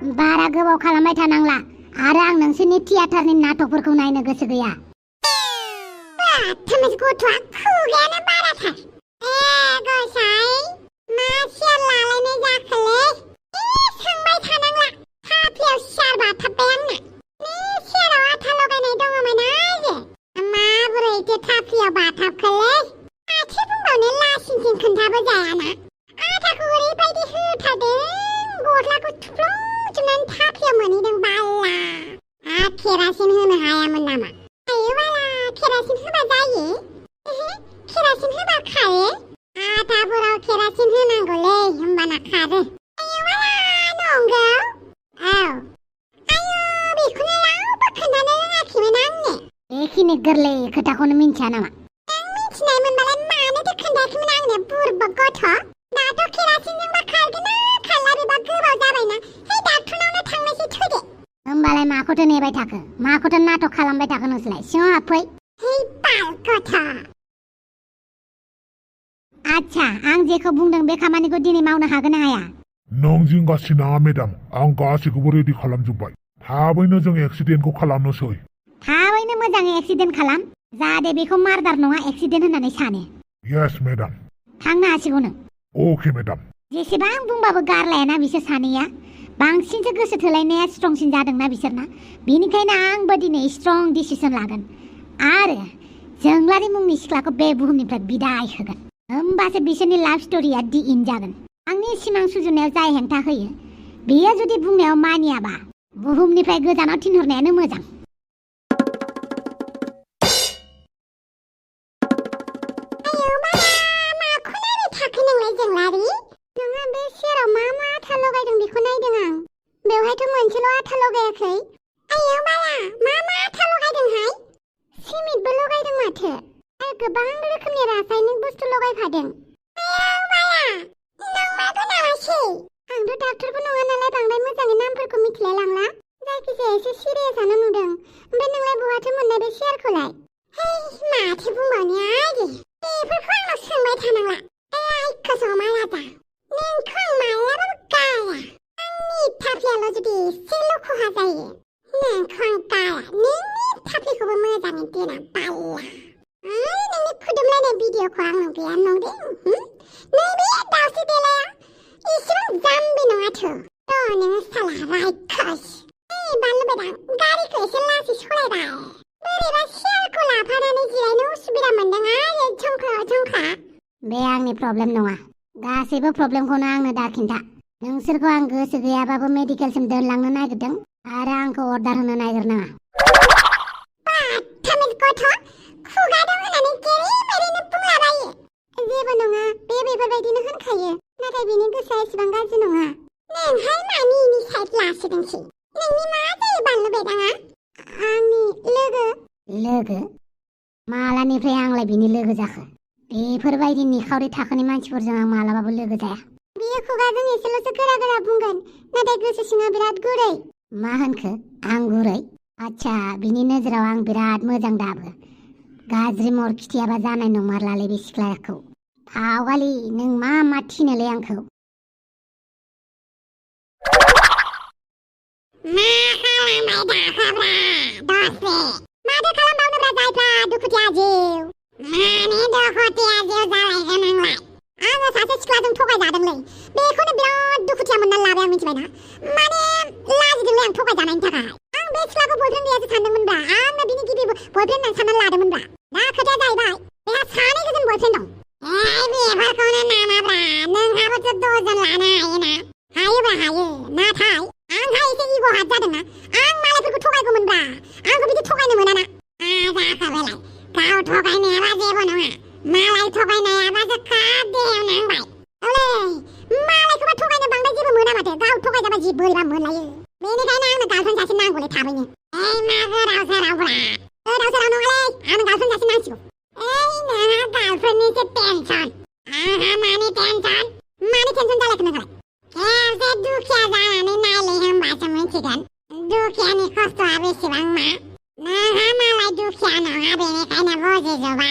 बारा गोबाव खालामबाय थानांला आरो आं नोंसोरनि थियेटारनि नाटकफोरखौ नायनो गोसो गैया। थोमस गथ'आ खुगायानो बाराथार। गसाइ मा सियार लालायनाय जाखोलै? सोंबाय थानांला हाफ्लेयाव सियार बाथाबबाय आंना। सियाराव आथा लगायनाय दङमोन आरो माबोरैथो थाफ्लियाव बाथाबखोलै? माथो बुंबावनो लासिंसिं खोन्थाबो जायाना। आथाखौ ओरैबायदि होथारदों गस्लाखौ थुफ्लंजोबनानै थाफ्लियाव मोनहैदों बाल्ला। केरासिन होनो हायामोन नामा? आयो बाला केरासिन होबा जायो? केरासिन होबा खारो? आथाफोराव केरासिन होनांगौलै होमबाना खारो। आयो बाला नंगौ? औ। आयो बेखौनो रावबो खोन्थानो रोङाखैमोन आंनो। बेखिनि गोरलै खोथाखौनो मिन्थिया नामा? नों मिथिनाय मोनबालाय मानोथो खोन्थायाखैमोन आंनो बुरबक गथ'? दाथ' केरासिनजोंबा खारगोन ना खारला बेबा गोबाव जाबायना। है डाक्टरनावनो थांनोसै थौदो। होमबालाय माखौथो नेबाय थाखो? माखौथो नाटक खालामबाय थाखो नोंसोरलाय? सिङाव हाबफै। है बाल गथ'। आच्छा, आं जेखौ बुंदों बे खामानिखौ दिनै मावनो हागोन ना हाया? नों जिंगासि नाङा मेडाम, आं गासैखौबो रेडि खालामजोब्बाय। थाबैनो जों एक्सिडेन्टखौ खालामनोसै। थाबैनो मोजाङै एक्सिडेन्ट खालाम, जाहाथे बेखौ मार्डार नङा एक्सिडेन्ट होननानै सानो। Yes madam. थांनो हासिगौ नों। अके मेडाम। जेसेबां बुंबाबो गारलायाना बिसोर सानैया। बांसिनसो गोसो थोलायनाया स्ट्रंसिन जादोंना बिसोरना। बेनिखायनो आंबो दिनै स्ट्रं डिसिसन लागोन आरो जोंग्लारि मुंनि सिख्लाखौ बे बुहुमनिफ्राय बिदाय होगोन। होमबासो बिसोरनि लाभ स्ट'रिया दि इन्ड जागोन। आंनि सिमां सुजुनायाव जाय हेंथा होयो बेयो जुदि बुंनायाव मानियाबा बुहुमनिफ्राय गोजानाव थिनहरनायानो मोजां। जोंग्लारि नोंहा बे सियाराव मा मा आथा लगायदों बेखौ नायदों आं। बेवहायथ' मोनसेल' आथा लगायाखै। आयो बाला मा मा आथा लगायदोंहाय? सिमेन्टबो लगायदों माथो आरो गोबां रोखोमनि रासायनिक बुस्थु लगायफादों। आयो बाला नंमारगौ नामासै? आंथ' डाक्टरबो नङा नालाय बांद्राय मोजाङै नामफोरखौ मिथिलाय लांला। जायखिजाया एसे सिरियासआनो नुदों। ओमफ्राय नोंलाय बहाथो मोननाय बे सियारखौलाय? है माथो बुंबावनो आरो बेफोरखौ आंनाव सोंबाय थानांला। नोंखौ आं मालाबाबो गाया। आंनि थाफ्लियाल' जुदि एसेल' खहा जायो नोंखौ आं गाया। नोंनि थाफ्लिखौबो मोजाङै दोना बाल्ला। नोंनि खुदुमलायनाय भिडिअखौ आंनाव गैया नंदों। नैबे दाउस्रि देलाया एसेबां जाम्बि नङाथ'। नोङो साला रायखस। बानलु बेदां गारिखौ एसे लासै सलायबाय। बोरैबा सियारखौ लाफानानै जिरायनो उसुबिदा मोनदों आरो झंख्ला। बे आंनि प्रब्लेम नङा। गासैबो प्रब्लेमखौनो आंनो दा खिन्था। नोंसोरखौ आं गोसो गैयाबाबो मेडिकेलसिम दोनलांनो नागिरदों आरो आंखौ अर्डार होनो नागिरनाङा। बाथामिज गथ', खुगा दं होननानै गेरेमैरैनो बुंलाबायो। जेबो नङा, बे बेफोरबायदिनो होनखायो। नाथाय बिनि गोसोआ एसेबां गाज्रि नङा। नोंहाय मानि इनि साइड लासिदोंसै? नोंनि मा जायो बानलु बेदाङा? आंनि लोगो? मालानिफ्राय आंलाय बिनि लोगो जाखो? बेफोरबायदि निखावरि थाखोनि मानसिफोरजों आं मालाबाबो लोगो जाया। बियो खुगाजों एसेल'सो गोरा बुंगोन, नाथाय गोसो सिङा बिराद गुरै। मा होनखो? आं गुरै? आच्छा, बिनि नोजोराव आं बिराद मोजां दाबो। गाज्रि मर खिथियाबा जानाय नंमारलालै बे सिख्लाखौ। फावगालि, नों मा थिनोलै आंखौ? मा खालामबाय दाखाब्रा दसे? माथो खालामबावनोब्रा जायफ्रा दुखुथिया जिउ? माने दुखुथिया जिउ जालायगोन आंलाय? आङो सासे सिख्लाजों थगायजादोंलै। बेखौनो बिराद दुखुथिया मोननानै लाबाय आं, मिथिबायना? माने लाजिदोंलै आं थगायजानायनि थाखाय। आं बे सिख्लाखौ बयफ्रेन्ड गैयासो सानदोंमोनब्रा। आंनो बिनि गिबि बयफ्रेन्ड होननानै साननानै लादोंमोनब्रा। दा खोथाया जाहैबाय बेहा 3 गोजोन बयफ्रेन्ड दं। बेफोरखौनो नामाब्रा, नोंहाबोथ' 2 जन लानो हायोना? हायोब्रा हायो, नाथाय आंहा एसे इग' हार्ट जादोंना। आं मालायफोरखौ थगायगौमोनब्रा। आंखौ बिदि थगायनो मोनाना। जाखाबायलाय, गाव थगायनायाबा जेबो नङा, मालाय थगायनायाबासो खादेव नांबाय। औलै, मालायखौबा थगायनो बांद्राय जेबो मोना माथो, गाव थगायजाबा जि बोरैबा मोनलायो। बेनिखायनो आंनो गार्लफ्रेन्ड सासे नांगौलै थाबैनो। मा गोदाव सोरावब्रा? गोदाव सोराव नङालै, आंनो गार्लफ्रेन्ड सासे नांसिगौ। नोंहा गार्लफ्रेन्डनिसो टेनसन। आंहा मानि टेनसन? मानि टेनसन जालायखो नोंहालाय? खेबसे दुखिया जानानै नायलै होमबासो मिथिगोन दुखियानि खस्थ'आ बेसेबां मा। नोंहा मालाय दुखिया नङा, बेनिखायनो बुजिजोबा।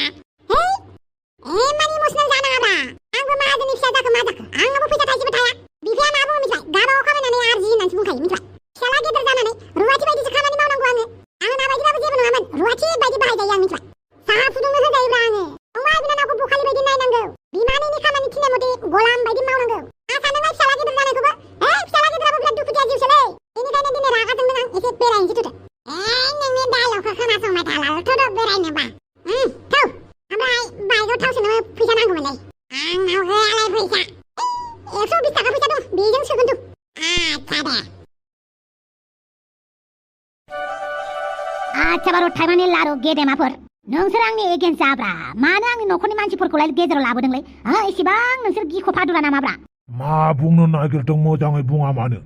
मानि इमसनेल जानाङाब्रा। आंबो माहाजोननि फिसा जाखो मा जाखो? आंनावबो फैसा थाइसेबो थाया। बिफाया मा बुङो मिथिबाय? गाबाव खामायनानै आरजि होननानैसो बुंखायो। जायो मिथिबाय फिसाला गेदेर जानानै रुवाथि बायदिसो खामानि मावनांगौ आङो माबायदिबाबो जेबो नङामोन रुवाथि बायदि बाहायजायो आं मिथिबाय साहा फुदुंनो होजायोब्ला आङो फंबाय बिनानावखौ बखालि बायदि नायनांगौ बिमानैनि खामानि थिननाय मथे गलाम बायदि मावनांगौ आसा नोंलाय फिसाला गेदेर जानायखौबो फिसाला गेदेराबो बिराद दुखुथिया जिउसोलै बेनिखायनो दिनै रागा जोंदों आं एसे बेरायनोसै थुदो नोंनि डायलगखौ खोनासंबाय थालाल' थुदो बेरायनोबा थौ ओमफ्राय बाइकआव थाव सोनो फैसा नांगौमोनलै आंनाव गैयालाय फैसा 120 थाखा फैसा दं बेजों सोगोन तु आच्छा बारु थाइमानि लारु गेदेमाफोर नोंसोर आंनि एगेन्स्ट जाब्रा मानो आंनि न'खरनि मानसिफोरखौलाय गेजेराव लाबोदोंलै एसेबां नोंसोर गिख' फादुरा नामाब्रा मा बुंनो नागिरदों मोजाङै बुङा मानो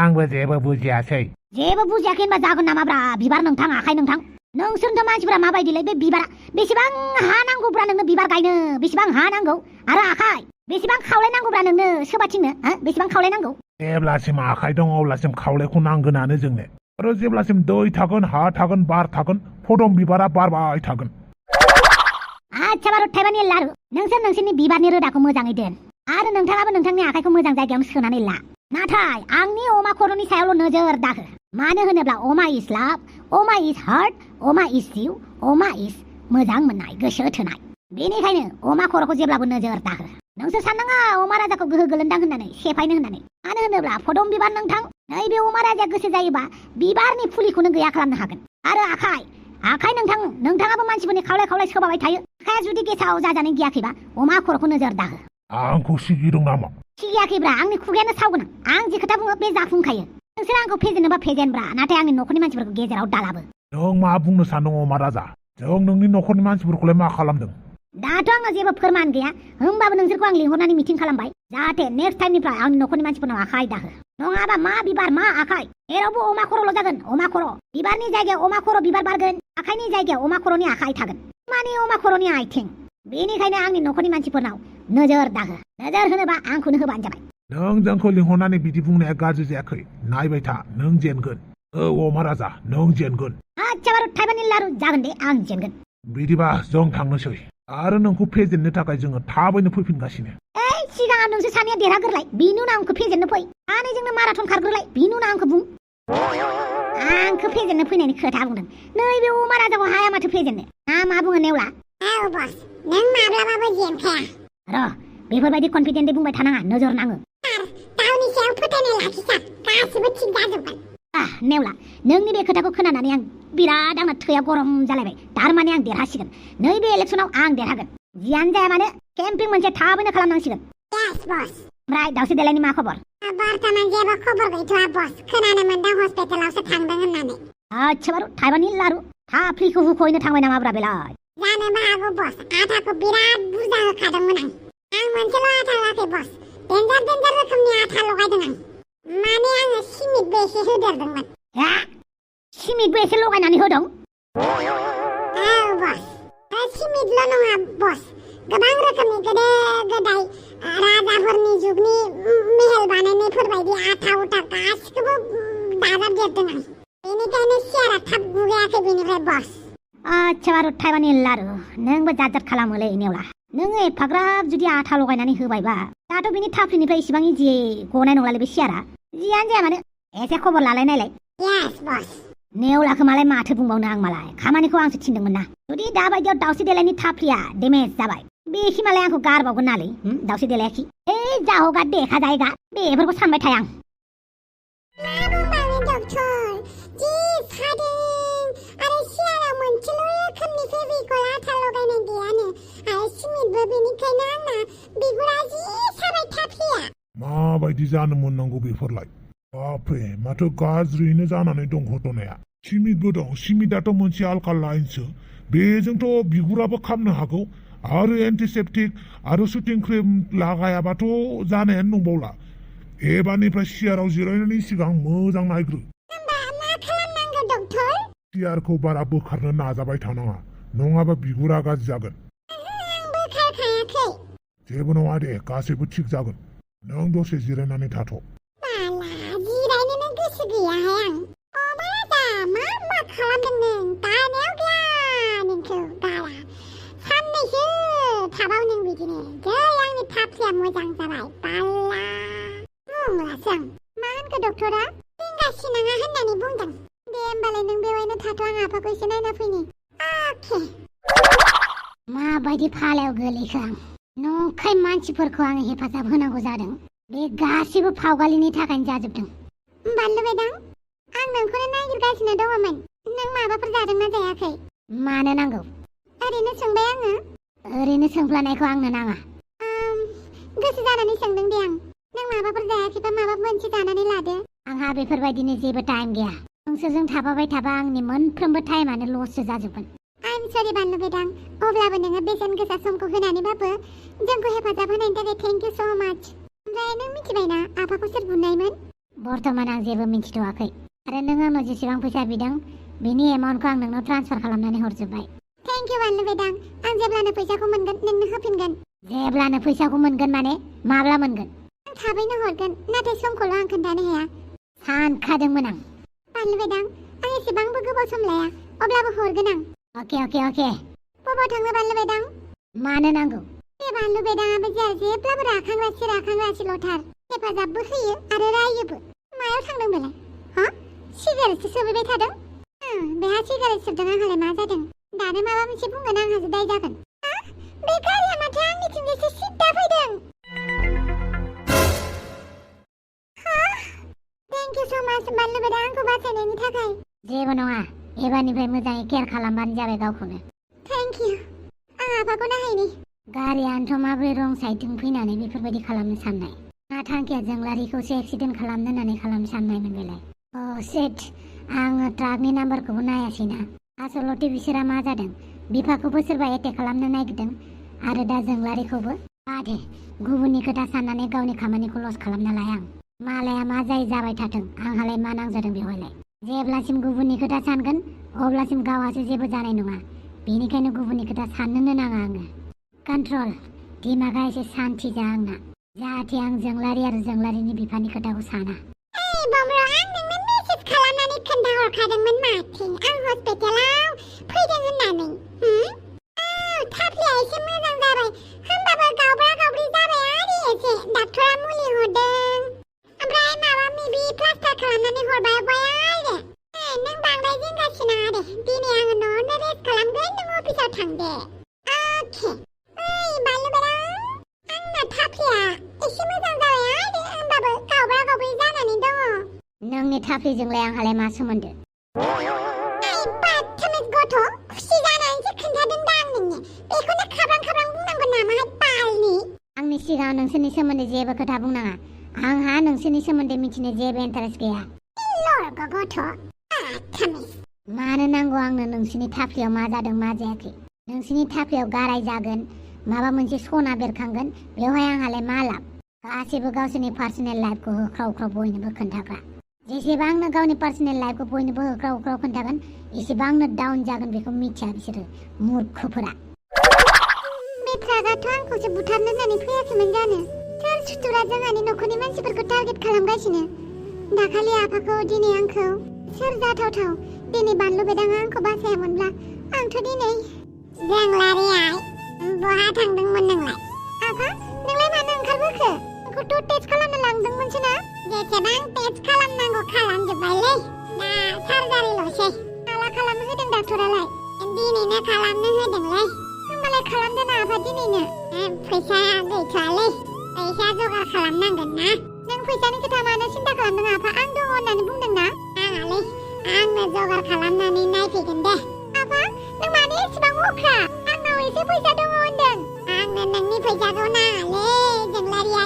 आंबो जेबो बुजियासै जेबो बुजियाखै होनबा जागोन नामाब्रा बिबार नोंथां आखाइ नोंथां नोंसोरथ' मानसिफोरा माबायदिलै बे बिबारा बेसेबां हा नांगौब्रा नोंनो बिबार गायनो बेसेबां हा नांगौ आरो आखाइ बेसेबां खावलाय नांगौब्रा नोंनो सोबाथिंनो बेसेबां खावलाय नांगौ जेब्लासिम आखाइ दं अब्लासिम खावलायखौ नांगोनानो जोंनो आरो जेब्लासिम दै थागोन हा थागोन बार थागोन फदम बिबारा बारबाय थागोन आच्छा बारु थाइबानि लारु नोंसोर नोंसोरनि बिबारनि रोदाखौ मोजाङै दोन आरो नोंथाङाबो नोंथांनि आखाइखौ मोजां जायगायावनो सोनानै ला नाथाय आंनि अमा खर'नि सायावल' नोजोर दाहो मानो होनोब्ला अमा इज लाभ अमा इज हार्ट अमा इज जिउ अमा इज मोजां मोननाय गोसो थोनाय बेनिखायनो अमा खर'खौ जेब्लाबो नोजोर दाहो नोंसोर साननाङा अमा राजाखौ गोहो गोलोन्दां होननानै सेफायनो होननानै मानो होनोब्ला फदम बिबार नोंथां नैबे अमा राजाया गोसो जायोबा बिबारनि फुलिखौनो गैया खालामनो हागोन आरो आखाइ नोंथाङाबो मानसिफोरनि खावलाय खावलाय सोबाबाय थायो आखाया जुदि गेसाव जाजानाय गियाखैबा अमा खर'खौ नोजोर दाहो आंखौ सिगिदों नामा सिगियाखैब्रा आंनि खुगायानो सावगोन आं जे खोथा बुङो बे जाफुंखायो नोंसोर आंखौ फेजेननोबा फेजेनब्रा नाथाय आंनि न'खरनि मानसिफोरखौ गेजेराव दालाबो नों मा बुंनो सानदों अमा राजा जों नोंनि न'खरनि मानसिफोरखौलाय मा खालामदों दाथ' आंनाव जेबो फोरमान गैया होमबाबो नोंसोरखौ आं लिंहरनानै मिटिं खालामबाय जाहाथे नेक्स्ट टाइमनिफ्राय आंनि न'खरनि मानसिफोरनाव आखाइ दाहो नङाबा मा बिबार मा आखाइ जेरावबो अमा खर'ल' जागोन अमा खर' बिबारनि जायगायाव अमा खर' बिबार बारगोन आखाइनि जायगायाव अमा खर'नि आखाइ थागोन माने अमा खर'नि आथिं बेनिखायनो आंनि न'खरनि मानसिफोरनाव नोजोर दाहो नोजोर होनोबा आंखौनो होबानो जाबाय नों जोंखौ लिंहरनानै बिदि बुंनाया गाज्रि जायाखै नायबाय था नों जेनगोन अमा राजा नों जेनगोन आच्छा बारु थाइबानि लारु जागोन दे आं जेनगोन बिदिबा जों थांनोसै आरो नोंखौ फेजेननो थाखाय जोङो थाबैनो फैफिनगासिनो सिगां नोंसोर सानैया देरहाग्रोलाय बिनि उनाव आंखौ फेजेननो फै सानैजोंनो माराथन खारग्रोलाय बिनि उनाव आंखौ बुं आंखौ फेजेननो फैनायनि खोथा बुंदों नैबे अमा राजाखौ हाया माथो फेजेननो मा बुङो नेवला बस नों माब्लाबाबो जेनखाया र' बेफोरबायदि कनफिडेन्टै बुंबाय थानाङा नोजोर नाङो गावनि सायाव फोथायनाय लाखिसा गासिबो थिग जाजोबगोन नेवला नोंनि बे खोथाखौ खोनानानै आं बिराद आंना थैया गरम जालायबाय थारमाने आं देरहासिगोन नैबे इलेक्सनाव आं देरहागोन जियानो जाया मानो केम्पिं मोनसे थाबैनो खालामनांसिगोन ओमफ्राय दावसे देलायनि मा खबर बर्तमान जेबो खबर गैथ'आ बस खोनानो मोनदों हस्पिटालावसो थांदों होननानै आच्छा बारु थाइबानि लारु थाफ्लिखौ हुख'हैनो थांबाय नामाब्रा बेलाय जानोबो हागौ बस आथाखौ बिराद बुरजा होखादोंमोन आं मोनसेल' आथा होआखै बस डेन्जार रोखोमनि आथा लगायदों आं माने आङो सिमिटबो एसे होदेरदोंमोन सिमिटबो एसे लगायनानै होदों बस सिमिटल' नङा बस गोबां रोखोमनि गोदो गोदाय राजाफोरनि जुगनि मेहेल बानायनायफोरबायदि आथा उथा गासिखौबो दाजाबदेरदों आं बेनिखायनो सियारा थाब गुगायाखै बेनिफ्राय बस आच्छा बारु थाइबानि लारु नोंबो जात खालामोलै नेवला नों एफाग्राब जुदि आथा लगायनानै होबायबा दाथ' बिनि थाफ्लिनिफ्राय इसिबां इजि गनाय नंलालै बे सियारा जियानो जाया मानो एसे खबर लालायनायलाय नेवलाखौ मालाय माथो बुंबावनो आं मालाय खामानिखौ आंसो थिनदोंमोन ना जुदि दाबायदियाव दावसे देलायनि थाफ्लिया डेमेज जाबाय बेखि मालाय आंखौ गारबावगोन नालै दावसे देलायाखि जा होगा देखा जायगा बेफोरखौ सानबाय थाया आं माबायदि जानो मोननांगौ बेफोरलाय बापरे माथो गाज्रियैनो जानानै दं घटनाया सिमिटबो दं सिमिटआथ' मोनसे आलकालाइनसो बेजोंथ' बिगुराबो खामनो हागौ आरो एन्टिसेप्टिक आरो सुटिं क्रिम लागायाबाथ' जानायानो नंबावला एबारनिफ्राय सियाराव जिरायनायनि सिगां मोजां नायग्रो सियारखौ बारा बोखारनो नाजाबाय थानाङा नङाबा बिगुरा गाज्रि जागोन जेबो नङा दे गासैबो थिग जागोन नों दसे जिरायनानै थाथ' जिरायनोनो गोसो गैयाहाय आं मा खालामदों नों दानायाव गैया नोंखौ बारा साननैसो थाबाव नों बिदिनो जै आंनि थाफ्लिया मोजां जाबाय बाला बुंलासो आं मा होनखो डक्टरा? जिंगासिनाङा होननानै बुंदों। दे होमबालाय नों बेवहायनो थाथ' आं आफाखौ एसे नायना फैनि। अके। माबायदि फालायाव गोलैखो आं। नंखाय मानसिफोरखौ आं हेफाजाब होनांगौ जादों। बे गासिबो फावगालिनि थाखायनो जाजोबदों। बानलु बेदां, आं नोंखौनो नागिरगासिनो दङमोन। नों माबाफोर जादोंना जायाखै? मानो नांगौ? ओरैनो सोंबाय आङो। ओरैनो सोंफ्लानायखौ आंनो नाङा। गोसो जानानै सोंदों दे आं। नों माबाफोर जायाखैबा माबा मोनसे जानानै लादो। आंहा बेफोरबायदिनि जेबो टाइम गैया। नोंसोरजों थाफाबाय थाबा आंनि मोनफ्रोमबो टाइमानो लससो जाजोबगोन। आइम सरि बानलु बेदां, अब्लाबो नोङो बेसेन गोसा समखौ होनानैबाबो जोंखौ हेफाजाब होनायनि थाखाय थेंक इउ स' माच। ओमफ्राय नों मिथिबायना आफाखौ सोर बुनायमोन? बर्तमान आं जेबो मिथिथ'वाखै। आरो नों आंनाव जेसेबां फैसा बिदों बेनि एमाउन्टखौ आं नोंनो ट्रान्सफार खालामनानै हरजोब्बाय। थेंक इउ बानलु बेदां, आं जेब्लानो फैसाखौ मोनगोन नोंनो होफिनगोन। जेब्लानो फैसाखौ मोनगोन माने माब्ला मोनगोन? आं थाबैनो हरगोन, नाथाय समखौल' आं खोन्थानो हाया। सानखादोंमोन आं। बानलु बेदां, आं एसेबांबो गोबाव सम लाया, अब्लाबो हरगोन आं। अके। बबाव थांनो बानलु बेदां? मानो नांगौ? बे बानलु बेदाङाबो जोंहा जेब्लाबो राखांगासिल'थार। हेफाजाबबो होयो आरो रायोबो। मायाव थांदों बेलाय? सिगारेटसो सोबैबाय थादों? बेहा सिगारेट सोबदों, आंहालाय मा जादों? दानो माबा मोनसे बुंगोन, आंहासो दाय जागोन। बे गारिया माथो आंनिथिंजायसो सिद्दा फैदों। थेंक इउ स' माच बानलु बेदां, आंखौ बासायनायनि थाखाय। जेबो नङा, एबारनिफ्राय मोजाङै केयार खालामबानो जाबाय गावखौनो। Thank you. आं आफाखौ नायहैनि। गारियानोथ' माबोरै रं साइडथिं फैनानै बेफोरबायदि खालामनो साननाय? ना थांखिया जोंलारिखौसो एक्सिडेन्ट खालामनो होननानै खालामनो साननायमोन बेलाय? शिट, आङो ट्राकनि नाम्बारखौबो नायासैना। आसलथे बिसोरा मा जादों? बिफाखौबो सोरबा एटेक खालामनो नागिरदों आरो दा जोंलारिखौबो। दे, गुबुननि खोथा साननानै गावनि खामानिखौ लस खालामना लाया आं। मालाया मा जाबाय थाथों, आंहालाय मा नांजादों बेवहायलाय? जेब्लासिम गुबुननि खोथा सानगोन अब्लासिम गावहासो जेबो जानाय नङा। बेनिखायनो गुबुननि खोथा साननोनो नाङा आङो। कन्ट्रल, दिमागा एसे सान्थि जा आंना, जाहाथे आं जोंलारि आरो जोंलारिनि बिफानि खोथाखौ साना। बमब्र, आं नोंनो मेसेज खालामनानै खोन्थाहरखादोंमोन माथो आं हस्पिटालाव फैदों होननानै। थाफ्लिया एसे मोजां जाबाय, होमबाबो गावब्रा गावब्रि जाबाय आरो एसे। डाक्टरा मुलि हरदों, ओमफ्राय माबा माबि प्लास्टार खालामनानै हरबाय आरो। नों बांद्राय जिंगासिनाङा दे, दिनै आङो न'आवनो रेस्ट खालामगोन, नों अफिसाव थां दे। अके। बानलु बेदां, आंना थाफ्लिया एसे मोजां जाबाय आरो, होमबाबो गावब्रा गावब्रि जानानै दङ। नोंनि थाफ्लिजोंलाय आंहालाय मा सोमोन्दो? बादतमिज गथ', खुसि जानानैसो खोन्थादों दा आं नोंनो। बेखौनो खाब्रां खाब्रां बुंनांगौ नामाहाय बालनि? आंनि सिगाङाव नोंसोरनि सोमोन्दै जेबो खोथा बुंनाङा। आंहा नोंसोरनि सोमोन्दै मिथिनो जेबो इन्टारेस्ट गैया। लरग' गथ', बादतमिज। मानो नांगौ आंनो नोंसोरनि थाफ्लियाव मा जादों मा जायाखै? नोंसोरनि थाफ्लियाव गाराय जागोन, माबा मोनसे सना बेरखांगोन, बेवहाय आंहालाय मा लाब? गासैबो गावसोरनि पार्सनेल लाइफखौ होख्राव ख्राव बयनोबो खोन्थाग्रा। जेसेबांनो गावनि पार्सनेल लाइफखौ बयनोबो होख्राव ख्राव खोन्थागोन एसेबांनो डाउन जागोन, बेखौ मिथिया बिसोरो मूर्खफोरा। बे ट्राकआथ' आंखौसो बुथारनो होननानै फैयाखैमोन जानो? सोर सुथुरा जोंहानि न'खरनि मानसिफोरखौ टार्गेट खालामगासिनो? दाखालि आफाखौ, दिनै आंखौ। सोर जाथावथाव? दिनै बानलु बेदाङा आंखौ बासायामोनब्ला आंथ' दिनै। जोंलारिया बहा थांदोंमोन नोंलाय? आफा, नोंलाय मानो ओंखारबोखो? नोंखौथ' टेस्ट खालामनो लांदोंमोनसो ना? जेसेबां टेस्ट खालामनांगौ खालामजोब्बायलै, दा सार्जारिल'सै। माला खालामनो होदों डाक्टरालाय? दिनैनो खालामनो होदोंलै। होमबालाय खालामदो ना आफा दिनैनो। फैसा गैथ'आलै, फैसा जगार खालामनांगोन ना। नों फैसानि खोथा मानो सिन्था खालामदों आफा? आं दङ होननानै बुंदों ना। नाङालै, आंनो जगार खालामनानै नायफैगोन दे। आफा, नों मानो एसेबां अख्रा? आंनाव एसे फैसा दङ होनदों। आंनो नोंनि फैसाखौ नाङालै जोंलारिया,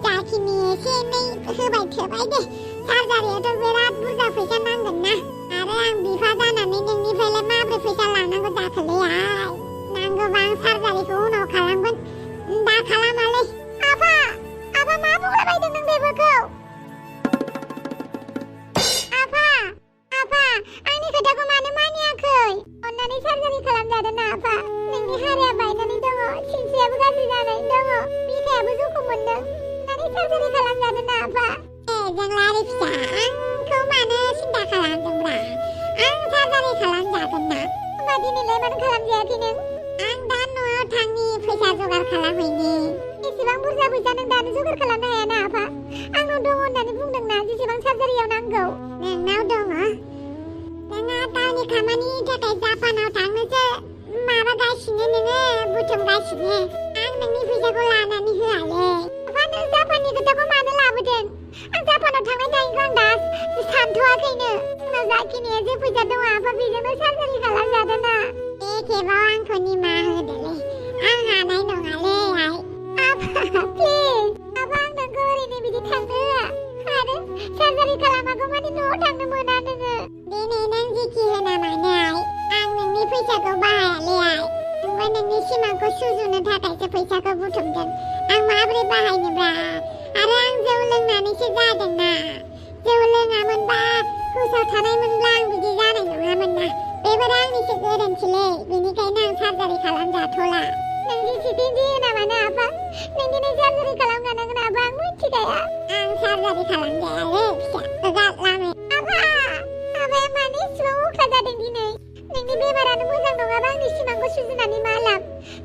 जाखिनि एसे एनै होबाय थोबाय दे। सार्जारियावथ' बिराद बुरजा फैसा नांगोन ना, आरो आं बिफा जानानै नोंनिफ्रायलाय माब्रै फैसा लानांगौ जाखोलै आइ? नांगौबा आं सार्जारिखौ उनाव खालामगोन, दा खालामालै। आफा मा बुंलाबायदों नों बेफोरखौ? आफा आंनि खोथाखौ मानो मानियाखै? अन्नानै सार्जारि खालामजादों ना आफा? नोंनि हाराया बायनानै दङ, सिनस्रियाबो गाज्रि जानानै दङ, बिखायाबो जखम मोनदों। अन्नानै सार्जारि खालामजादों ना आफा? जोंलारि फिसा, आंखौ मानो सिन्था खालामदोंब्रा? आं सार्जारि खालामजागोन ना। होमबा दिनैलाय मानो खालामजायाखै नों? आं दा न'आव थांनि, फैसा जगार खालामहैनि। एसेबां बुरजा फैसा नों दानो जगार खालामनो हाया ना आफा? आंनाव दङ होननानै बुंदोंना जेसेबां सार्जारियाव नांगौ। नोंनाव दङ? नोंहा गावनि खामानिनि थाखाय जापानाव थांनोसो माबागासिनो नोङो बुथुमगासिनो। आं नोंनि फैसाखौ लानानै होआलै। आफा नों जापाननि खोथाखौ मानो लाबोदों? आं जापानाव थांनाय टाइमखौ आं दा सानथ'वाखैनो। आंनाव जाखिनि एसे फैसा दङ आफा बेजोंनो सार्जारि खालामजादोंना। बे खेबाव आंखौ निमाहा होदोलै। आं हानाय नङालै आइ। आफा प्लिज आफा आं नोंखौ ओरैनो बिदि थांनो होआ आरो सार्जारि खालामागौ मानि न'आव थांनो मोना नोङो। दिनै नों जेखि होना मानो आइ आं नोंनि फैसाखौ बाहायालै आइ। आंबो नोंनि सिमांखौ सुजुनो थाखायसो फैसाखौ बुथुमदों। आं माबोरै बाहायनोब्रा? आरो आं जौ लोंनानैसो जादोंना। जौ लोङामोनबा हुसाव थानायमोनब्ला आं बिदि जानाय नङामोन ना। बेफोर आंनिसो गोरोन्थिलै। बेनिखायनो आं सार्जारि खालामजाथ'ला। नों जेसेखि होना मानो आफा नों दिनै सार्जारि खालामजानांगोन आफा आं मिथिखाया। आं सार्जारि खालामजायालै फिसा गादलानो। आफाया मानो इसेबां अख्रा जादों दिनै? नोंनि बेमारानो मोजां नङाबा आंनि सिमांखौ सुजुनानै मा लाब?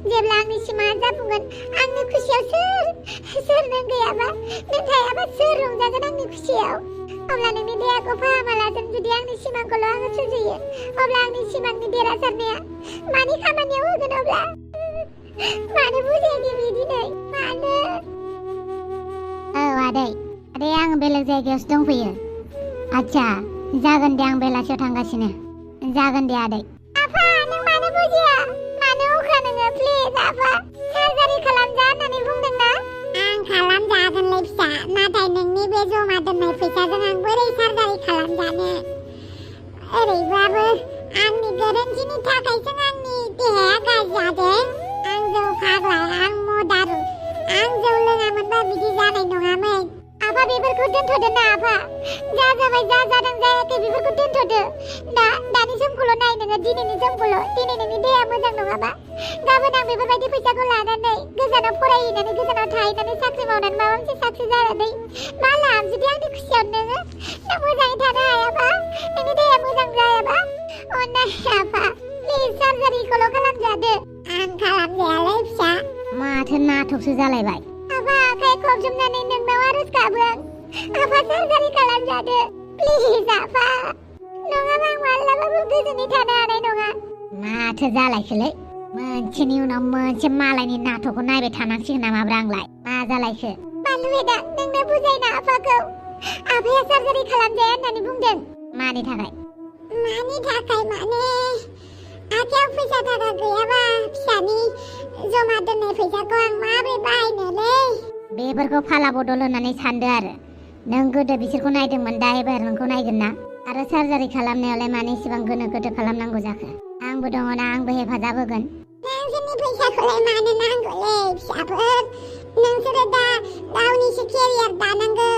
जेब्ला आंनि सिमाङा जाफुंगोन आंनि खुसियाव सोर नों गैयाबा नों थायाबा सोर रंजागोन आंनि खुसियाव? अब्ला नोंनि देहाखौ फाहामालासिनो जुदि आंनि सिमांखौल' आङो सुजुयो अब्ला आंनि सिमांनि देरहासारनाया मानि खामानियाव होगोन अब्ला? मानो बुजायाखै बे दिनै? मानो? औ आदै आं बेलेग जायगायावसो दंफैयो। आच्छा जागोन दे आं बेलासियाव थांगासिनो। जागोन दे आदै। आफा नों मानो बुजिया? मानो अख्रा नोङो? प्लिज आफा सार्जारि खालामजा होननानै बुंदोंना? आं खालामजागोनलै फिसा। नाथाय नोंनि बे जमा दोननाय फैसाजों आं बोरै सार्जारि खालामजानो? ओरैबाबो आंनि गोरोन्थिनि थाखायसो आंनि देहाया गाज्रि जादों। आं जौ फाग्ला, आं मदारु। आं जौ लोङामोनबा बिदि जानाय नङामोन। आफा बेफोरखौ दोनथ'दो ना आफा। जा जाबाय जा जादों जायाखै बेफोरखौ दोनथ'दो। दानि समखौल' नाय नोङो, दिनैनि समखौल'। दिनै नोंनि देहाया मोजां नङाबा गाबोन आं बेफोरबायदि फैसाखौ लानानै गोजानाव फरायहैनानै गोजानाव थाहैनानै साख्रि मावनानै माबा मोनसे साक्सेस जानानै मा लाब? जुदि आंनि खुसियाव नों मोजाङै थानो हायाबा नोंनि देहाया मोजां जायाबा अननाय आफा प्लिज सार्जारिखौल' खालामजादो। आं खालामजायालै फिसा। माथो नाटकसो जालायबाय। आफा आखाइ खबजोबनानै नोंनाव आरज गाबो आं। आफा सार्जारि खालामजादो प्लिज आफा। नङाबा आं माब्लाबाबो गोजोनै थानो हानाय नङा। माथो जालायखोलै? मोनसेनि उनाव मोनसे मालायनि नाटकखौ नायबाय थानांसिगोन नामाब्रा आंलाय? मा जालायखो? बानलु बेदा नोंनो बुजायना आफाखौ। आफाया सार्जारि खालामजाया होननानै बुंदों। मानि थाखाय? मानि थाखाय माने आखायाव फैसा थाखा गैयाबा फिसानि जमा दोननाय फैसाखौ आं माबोरै बाहायनोलै? बेफोरखौ फाला बदल होननानै सानदो आरो। नों गोदो बिसोरखौ नायदोंमोन दा एबार नोंखौ नायगोन ना? आरो सार्जारि खालामनायावलाय मानो इसेबां गोनो गोथो खालामनांगौ जाखो? आंबो दङना, आंबो हेफाजाब होगोन। नोंसोरनि फैसाखौलाय मानो नांगौलै फिसाफोर? नोंसोरो दा गावनिसो केरियार दानांगौ।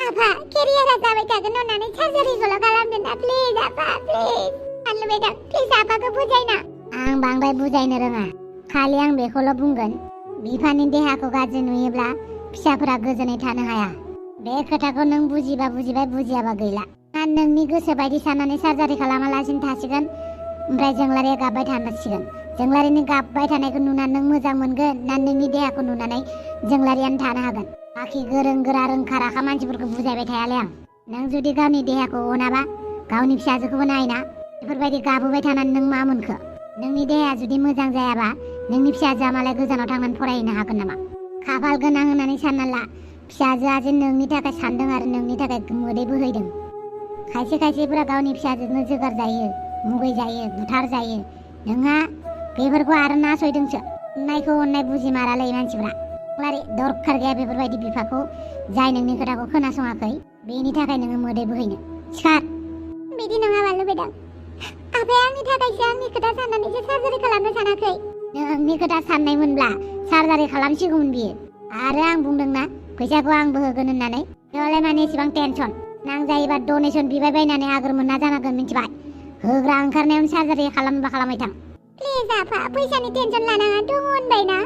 आफा केरियारा जाबाय थागोन होननानै सार्जारिखौल' खालामदो ना प्लिज आफा प्लिज। बानलु बेदा प्लिज आफाखौ बुजायना। आं बांद्राय बुजायनो रोङा। खालि आं बेखौल' बुंगोन बिफानि देहाखौ गाज्रि नुयोब्ला फिसाफोरा गोजोनै थानो हाया। बे खोथाखौ नों बुजिबा बुजिबाय, बुजियाबा गैला। नोंनि गोसो बायदि साननानै सार्जारि खालामालासिनो थासिगोन ओमफ्राय जोंलारिया गाबबाय थानांसिगोन। जोंलारिनि गाबबाय थानायखौ नुनानै नों मोजां मोनगोन ना नोंनि देहाखौ नुनानै जोंलारियानो थानो हागोन? बाखि गोरों गोरा रोंखा राखा मानसिफोरखौ बुजायबाय थायालै आं। नों जुदि गावनि देहाखौ अनाबा गावनि फिसाजोखौबो नायना बेफोरबायदि गाबोबाय थानानै नों मा मोनखो? नोंनि देहाया जुदि मोजां जायाबा नोंनि फिसाजोआ मालाय गोजानाव थांनानै फरायहैनो हागोन नामा? खाफाल गोनां होननानै सानना ला। फिसाजोआ जे नोंनि थाखाय सानदों आरो नोंनि थाखाय मोदै बोहैदों। खायसे खायसेफोरा गावनि फिसाजोनो जोगार जायो, मुगै जायो, बुथार जायो। नोंहा बेफोरखौ आरो नासयदोंसो। अननायखौ अननाय बुजिमारालै मानसिफ्रा। लारि दरखार गैया बेफोरबायदि बिफाखौ जाय नोंनि खोथाखौ खोनासङाखै बेनि थाखाय नोङो मोदै बोहैनो। सिखार। बिदि नङा बानलु बेदा। आफाया आंनि थाखायसो आंनि खोथा साननानैसो सार्जारि खालामनो सानाखै। नोंनि खोथा साननायमोनब्ला सार्जारि खालामसिगौमोन बियो। आरो आं बुंदोंना फैसाखौ आंबो होगोन होननानै। बेयावलाय माने एसेबां टेनसन? नांजायोबा डनेसन बिबाय बायनानै आगोर मोनना जानांगोन मिथिबाय? होग्रा ओंखारनायावनो सार्जारि खालामनोबा खालामबाय थां। प्लिज आफा फैसानि टेनसन लानाङा दङ होनबायना।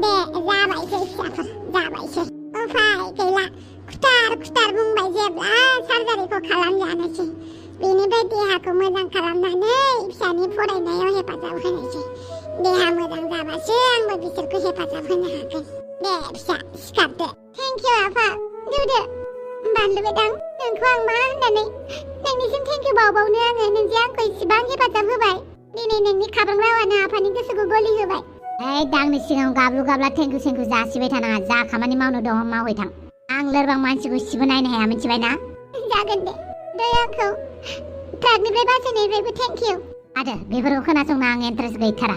दे जाबायसै फिसाफोर जाबायसै। उफाय गैला। खुथार खुथार बुंबाय जेब्ला सार्जारिखौ खालामजानोसै। बेनिफ्राय देहाखौ मोजां खालामनानै फिसानि फरायनायाव हेफाजाब होनोसै। देहा मोजां जाबासो आंबो बिसोरखौ हेफाजाब होनो हागोन। दे फिसा सिखारदो। थेंक इउ आफा। दुदो। बानलु बेदां नोंखौ आं मा होननानै नोंनिसिम थेंक इउ बावबावनो आङो नोंजे आंखौ इसिबां हेफाजाब होबाय दिनै नोंनि खाब्रां रावानो आफानि गोसोखौ गलि होबाय दांनि सिगाङाव गाब्लु गाब्ला थेंकु सेंकु जासिबाय थानाङा जा खामानि मावनो दङ मावबाय थां आं लोरबां मानसिखौ सिबो नायनो हाया मिथिबाय ना जागोन दे आंखौ ट्राकनिफ्राय बासायनायनिफ्रायबो थेंक इउ आरो बेफोरखौ खोनासंनो आं इन्टारेस्ट गैथारा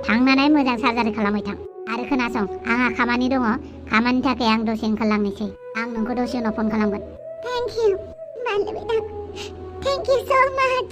थांनानै मोजां सार्जारि खालामबाय थां आरो खोनासं आंहा खामानि दङ खामानिनि थाखाय आं दसे ओंखारलांनोसै आं नोंखौ दसे उनाव फन खालामगोन थेंक इउ बानलु बेदां थेंक इउ सो माच